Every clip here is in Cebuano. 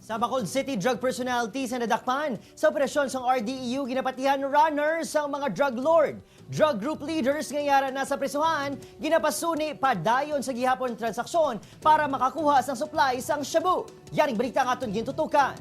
Sa Bacolod City, drug personalities ang nadakpan sa operasyon sa RDEU, ginapatihan runners ang mga drug lord. Drug group leaders nga yara na sa presuhan, ginapasuni padayon sa gihapon transaksyon para makakuha sang supply sang shabu. Yaring balita nga aton gintutukan.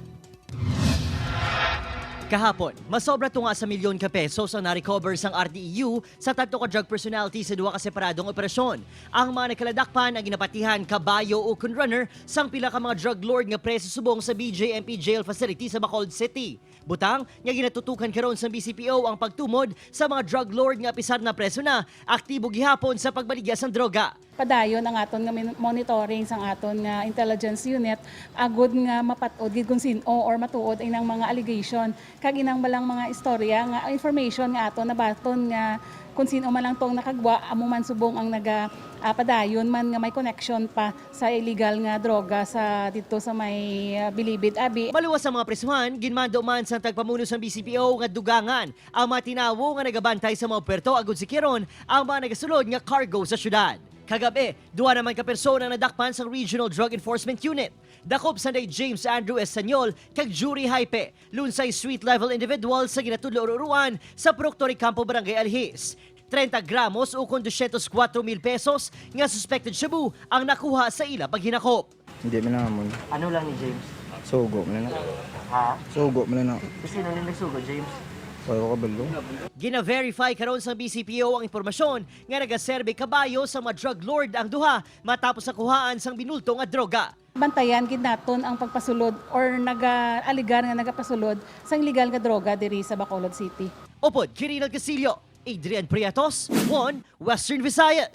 Kahapon, masobra tunga sa milyon ka pesos ang na-recover sang RDEU sa tatlo ka drug personality sa duha ka separadong operasyon. Ang mga nakaladakpan ang ginapatihan kabayo o runner sang pila ka mga drug lord nga preso subong sa BJMP Jail Facility sa Bacolod City. Butang nga ginatutukan karon sa BCPO ang pagtumod sa mga drug lord nga pisar na preso na, aktibo gihapon sa pagbaligya sang droga. Padayon ang aton nga monitoring sang aton nga intelligence unit agod nga mapat-od gid kung sin-o or matuod inang mga allegation kag inang balang mga istorya nga information nga aton nabaton nga kung sino man lang tong nakagwa, amo man subong ang naga padayon man nga may connection pa sa illegal nga droga sa dito sa may Bilibid Abi. Maluwas sa mga presuhan, ginmando man sa tagpamuno sa BCPO nga dugangan ang mga tinawo nga nagabantay sa mga puerto agud sikiron ang mga nagasulod nga cargo sa syudad. Kagabi, duha naman ka persona nadakpan sa Regional Drug Enforcement Unit. Dakop sa James Andrew Estanyol kag Jury Haipe, lunsay street level individual sa ginatudlo uruan sa Proctor Campo, Barangay Alhis. 30 gramos o kung 204 mil pesos nga suspected shabu ang nakuha sa ila paghinakop. Hindi man namon. Ano lang ni James? Sugo man na. Ha? Sugo man na. Sino ni nagsugo, James? Wala ko kabalo. Gina-verify karon sa BCPO ang impormasyon nga nagaserbe kabayo sa mga drug lord ang duha matapos sa kuhaan sang binulto nga droga. Bantayan gid naton ang pagpasulod or naga-aligar nga nagapasulod sang legal nga droga diri sa Bacolod City. Upod, Kirinal Casillo, Adrian Prietos, 1 Western Visayas.